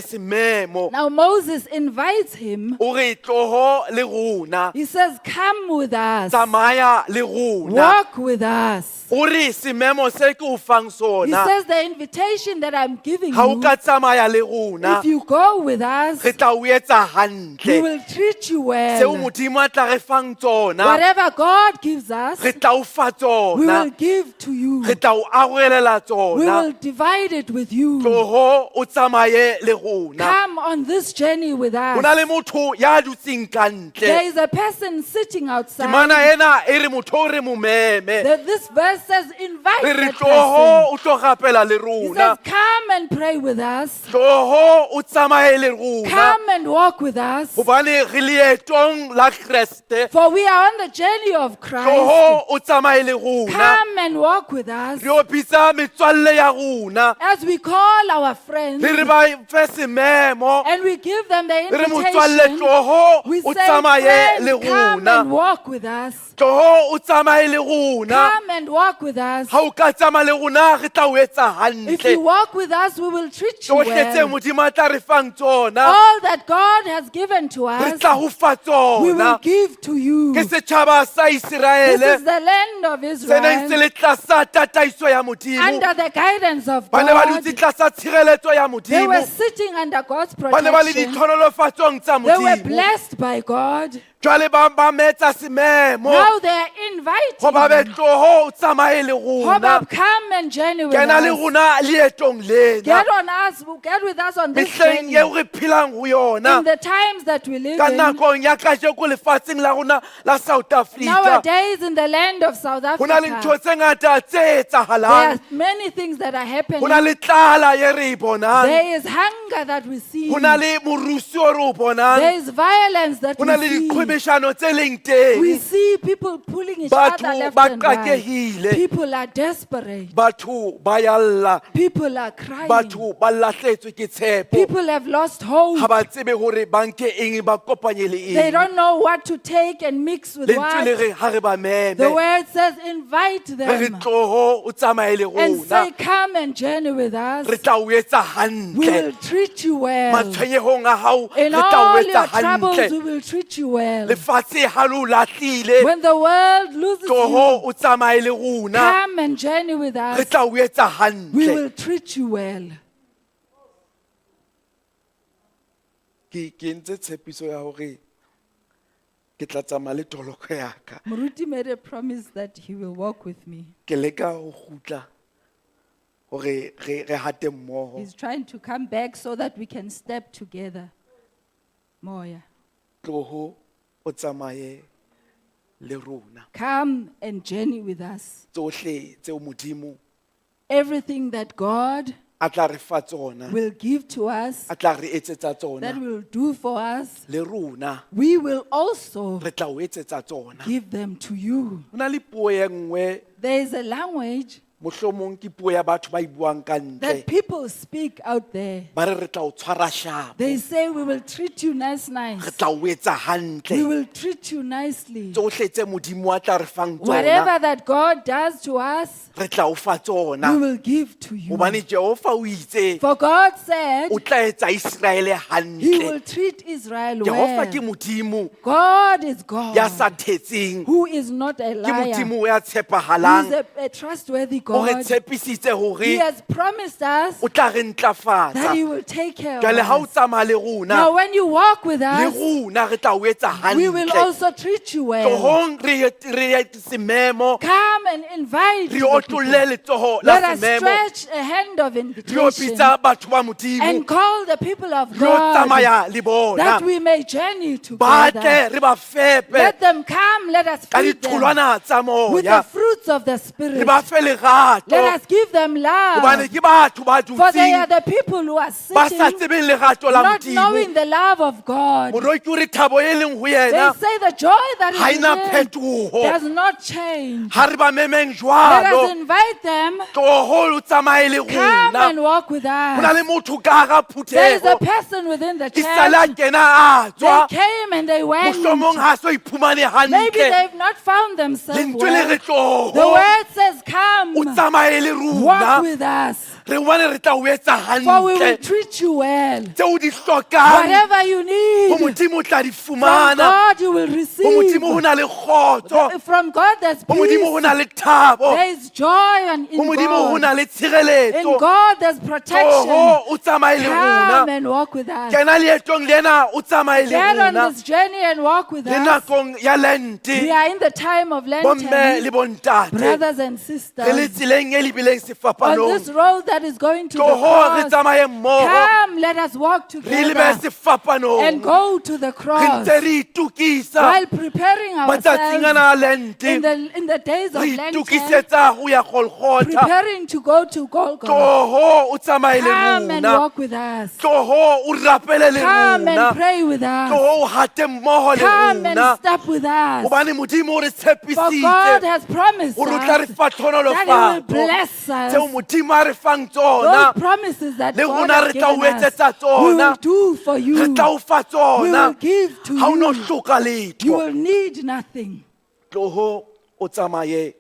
sememo. Now Moses invites him. O re tloho le rona. He says, "Come with us. Tsamaya le rona. Walk with us." O re sememo se ke o fang He sona. says, "The invitation that I'm giving Ha o you, ka tsamaya le rona, if you go with us, re tla o etsa we hantle. will treat you Seo well. Modimo a tla re fang tsona, Whatever God gives us, re tla o fa we will tsona. give to you. Re tla o arolela We tsona. will divide it with you. Tloho o tsamaye le rona. Come on this journey with Ho na us." le motho ya dutseng ka There ntle. is a person sitting outside. Temana ena e re motho o re mo meme. This verse says, invite Re re that person. tloho o tlo rapela le He rona. says, "Come and pray with us. Tloho o tsamaye le rona. Come and walk with us. Hobane re leetong la Kreste. For we are on the journey of Christ. Tloho o tsamaye le rona. Come and walk with us." Re o bitsa metswalle ya rona. As we call our friends Re re ba fe sememo. and we give them the Re re motswalle invitation, tloho we o say, tsamaye "Friend, le come rona. and walk with us. Tloho o tsamaye le rona. Come and walk with us. Ha o ka tsamaya le rona re tla o etsa If you hantle. walk with us, we will treat you Tsohle tse well. Modimo a tla re fang tsona, All that God has given to re us, tla ho fa we will tsona. give to you. Ke setjhaba sa This is Iseraele the land of se neng se Israel le tlasa tataiso ya Modimo. under the guidance of Ba ne ba God. dutse tlasa tshireletso ya They were Modimo. sitting under God's Ba ne ba le protection. ditlhonolofatsong tsa They were Modimo. blessed by God. Jwale ba ba metsa sememo. Now they are inviting Hoba be them. tloho o tsamaye le rona. Hobab, come and journey with Kena le us. rona leetong lena. Get on us, get with us on this Mehleng journey. eo re phelang ho yona. In the times that we live Ka in, nakong ya kajeko lefatsheng la rona la South Africa. nowadays in the land of South Ho na le ntho Africa, tse ngata tse there etsahalang. are many things that are Ho happening. na le tlala ye re e bonang. There is hunger that we see. Ho na le morusu o re o bonang. There is violence that Ho na le we see. diqhwebeshano tse leng We teng. see people pulling each Batho other left ba and right. qakehile. People are desperate. Batho ba yalla. People are crying. Batho ba lahletswe ke tshepo. People have lost hope. Ha ba tsebe hore ba nke eng ba kopanye le They eng. don't know what to take and mix with Lentswe what. le re ha re ba meme. The word says, invite Re re them tloho o tsamaye le and rona. say, "Come and journey with us. Re tla o etsa We hantle. will treat you well. Matshwenyehong a hao re In tla o all etsa your troubles, hantle. we will treat you well. Lefatshe ha le o lahlile. When the world loses you, Tloho o tsamaye le rona. come and journey with Re us. tla o etsa We hantle. will treat you well." Ke entse tshepiso ya hore ke tla tsamaya le toloko ya ka. Muruti made a promise that he will walk with me. Ke leka ho kgutla hore re hate mmoho. He's trying to come back so that we can step together. Moya. Tloho o tsamaye le rona. Come and journey with us. Tsohle tseo Modimo Everything that God a tla re fa tsona, will give to us, a tla re etsetsa that tsona, will do for us, le rona we will also re tla o etsetsa tsona. give them to you. Ho na le puo e nngwe There is a language Mohlomong ke puo ya batho ba e buang ka ntle. That people speak out there. Ba re re tla o tshwara sharp. They say we will treat you nice, Re nice. tla o etsa We hantle. will treat you nicely. Tsohle tse Modimo a tla re fang tsona, Whatever that God does to us, re tla o fa we tsona. will give to you. Hobane Jehova o itse For God said o tla etsa Israele he will hantle. treat Israel Jehova ke well. Modimo God is ya sa God thetseng. who is not a Ke liar. Modimo ya He is tshepahalang. a trustworthy O re God. tshepisitse He hore has promised us o tla re ntlafatsa. that he will take care of Jwale ha o us. tsamaya le rona, Now when you walk with le us, rona re tla o etsa we will hantle. also treat you well. Tlohong re ye sememo, Come and invite re the people. otlolle letsoho la Let us sememo, stretch a hand of re yo invitation bitsa batho ba Modimo, and call the people of re yo God tsamaya le bona. that we may journey Ba together. tle re ba fepe Let them come, let us ka feed them ditholwana tsa with the moya, fruits of the re Spirit. ba fe lerato. Let us give them love. Hobane ke batho ba For they are dutseng the people who are ba sa sitting, tsebeng lerato la not Modimo. knowing the love of God. Moroki o re thabo e leng ho They yena say the joy that ha is e na in them phetoho. does not change. Ha re ba memeng Let us jwalo, invite them. tloho o tsamaye le Come rona. and walk with Ho na us. le motho ka hara There is a phutheho person within the e sale a church. kena a They tswa, came and they went. mohlomong ha so iphumane Maybe hantle. they've not found themselves Lentswe le well. re The tloho word says, Come, o tsamaye le walk rona, with us, re bone re tla o etsa for we will hantle. treat you well. Tseo o di hlokang Whatever you ho need, Modimo o tla di from fumana. God you will Ho receive. Modimo ho na le kgotso, From God there's ho Modimo ho peace. na le thabo, There is joy and in ho Modimo ho God. na le In tshireletso. God there's protection. Tloho o tsamaye le Come rona. and walk with us. Kena leetong lena o tsamaye le Get on rona. this journey and walk with Le us. nakong ya We Lente, are in the time of bomme Lenten, le bontate, brothers and re le sisters. tseleng e lebileng On sefapanong. this road that is going to the Tloho re cross, tsamaye mmoho, come, let us walk re lebe together sefapanong. and go to the Re cross ntse re itokisa while preparing matsatsing ourselves ana a Lente, in the days of re Lenten, itokisetsa ho ya Golgotha. preparing to go to Golgotha. Tloho o tsamaye le Come and rona. walk with us. Tloho o rapele le Come rona. and pray with us. Tloho o hate mmoho le Come and rona. step with us. Hobane Modimo o re For God tshepisitse has promised hore o tla re us fa that He will tlhonolofatso. bless us. Tseo Modimo a re fang tsona, Those promises that le God rona has re tla o given us, etsetsa we will tsona. do for Re you. tla o fa We will tsona. give to Ha o no you. hloka You letho. will need nothing. Tloho o tsamaye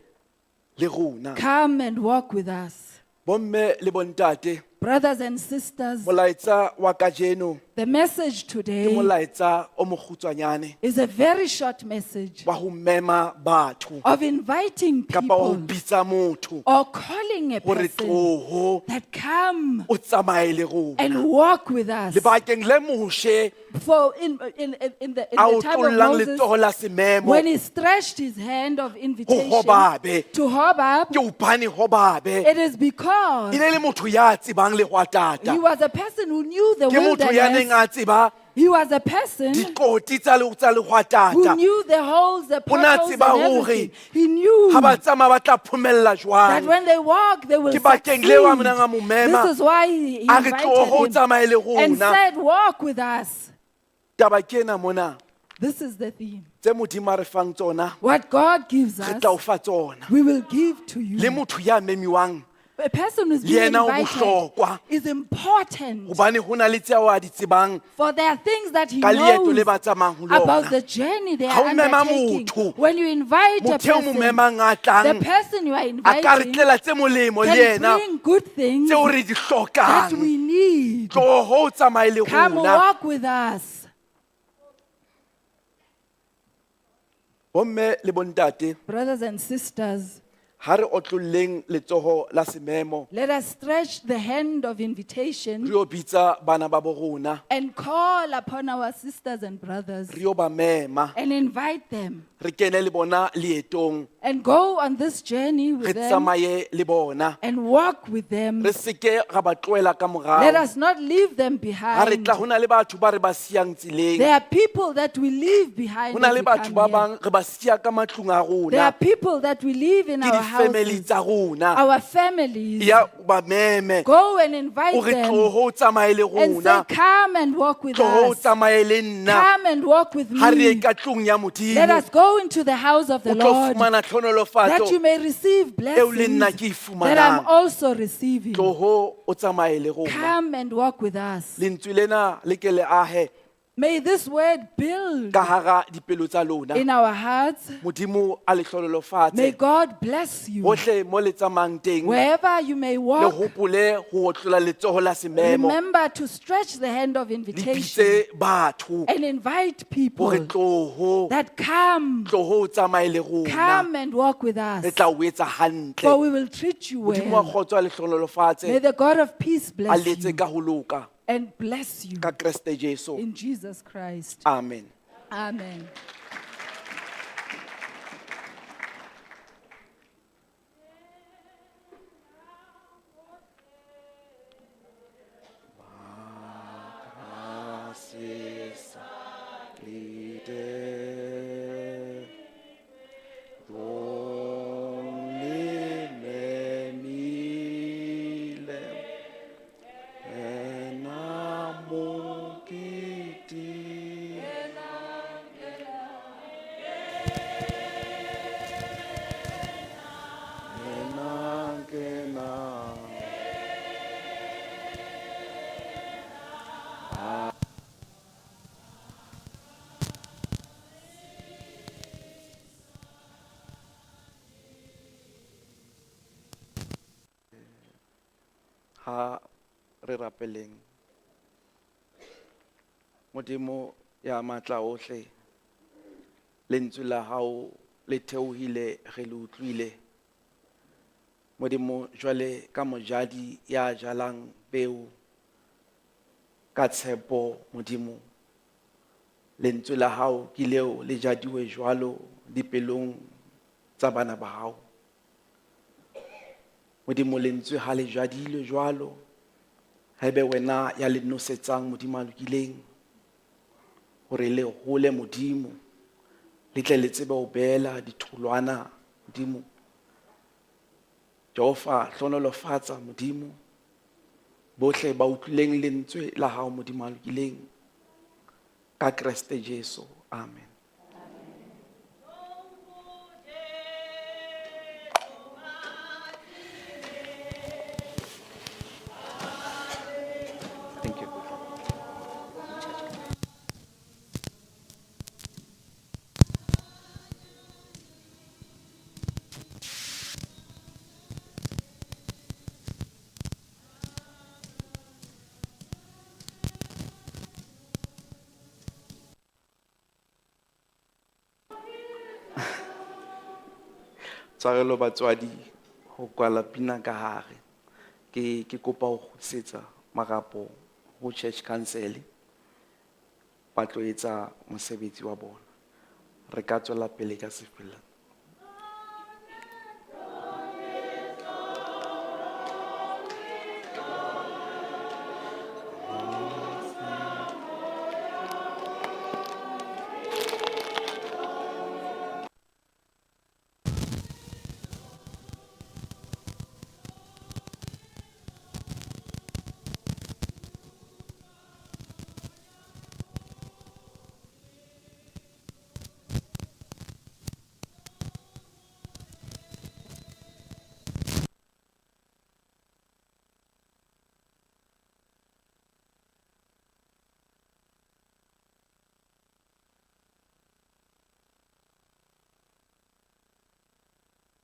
le rona. Come and walk with us. Bomme le bontate, Brothers and sisters, molaetsa wa kajeno the message ke today molaetsa o mokgutshwanyane is a very short message wa ho mema batho of inviting kapa wa ho people bitsa motho or calling a hore person tloho that come o tsamaye le rona. and walk with us. Lebakeng le Moshe For in the, in a the time of otlollang Moses, letsoho la sememo when he stretched his hand of invitation Hobabe. to Hobab, ke hobane Hobabe it is because e ne le motho ya tsebang he lehwatata. was a person who knew the Ke motho ya neng wilderness. a tseba He was a person dikoti tsa tsa who lehwatata. knew the holes, the O na potholes, tseba and hore everything. He knew Ha ba tsamaya ba tla phomella that jwang. when they walk, they will Ke bakeng succeed. leo a monang a mo mema, This is why he a re invited tloho o him tsamaye le and rona. said, walk with us. Taba ke ena mona, This is the theme. tse Modimo a re fang tsona, What God gives re tla o us, fa tsona. we will give to Le you. motho ya memiwang A person who's le being yena o invited bohlokwa. is important. Hobane ho na le tseo a di tsebang For there are things that he ka leeto le knows ba tsamayang ho about lona. the journey they Ha are o mema undertaking. motho, When you invite a motho eo mo person, memang a the tlang, person you are a ka re inviting tlela tse molemo le can yena, bring good things tseo re di that hlokang. we need. Tloho o tsamaye le Come rona. walk with us. Bomme le bontate, Brothers and sisters, ha re otlolleng letsoho la sememo, let us stretch the hand of re invitation yo bitsa bana ba bo rona, and call upon our sisters and brothers re yo ba mema, and invite them re kene le bona leetong, and go on this journey re with them tsamaye le bona. and walk with them. Re seke ra ba tlohela ka Let morao. us not leave them Ha re behind. tla ho na le batho ba re ba siyang tseleng. There are people that we leave behind. Ho na as le we batho come ba here. bang re ba siya ka matlung a There are rona. people that we leave in Ke our Di-family houses, tsa rona. our families. Ya o ba meme. Go and invite O re them tloho o tsamaye le and say, rona. Come and walk with Tloho o us. tsamaye le nna. Come and walk with Ha re ye me. ka tlung ya Let Modimo. us go into the house of the O tlo Lord fumana that tlhonolofatso you may receive eo le blessings nna ke e that I'm fumanang. also receiving. Tloho o tsamaye le rona. Come and walk with us. Lentswe lena le ke le ahe May this word build ka hara dipelo tsa lona. in our hearts. Modimo a le May hlonolofatse. God bless you. Hohle mo le tsamayang teng. Wherever you may Le walk, hopole ho otlola letsoho la sememo. remember to stretch the hand of Le invitation bitse batho and invite people hore tloho that come, tloho o tsamaye le rona. come and walk with us, Re tla o etsa for hantle. we will treat you Modimo wa well. kgotso a le May hlonolofatse. the God of peace A bless letse you ka ho loka and bless you ka Kreste Jesu. in Jesus Christ. Amen. Amen. Ha re rapeleng. Modimo ya matla ohle, lentswe la hao le theohile re le utlwile. Modimo jwale ka mojadi ya jalang peo ka tshepo Modimo, lentswe la hao ke leo le jadiwe jwalo dipelong tsa bana ba hao. Modimo lentswe ha le jadilwe jwalo, haebe wena ya le nosetsang Modimo a lokileng, hore le hole Modimo, le tle le tsebe ho beela ditholwana Modimo. Jehova hlonolofatsa Modimo, bohle ba utlwileng lentswe la hao Modimo a lokileng, ka Kreste Jesu. Amen. Thank you. Tshwarelo batswadi ho kwala pina ka hare. Ke kopa ho kgutlisetsa marapo ho church council ba tlo etsa mosebetsi wa bona. Re ka tswela pele ka sefela.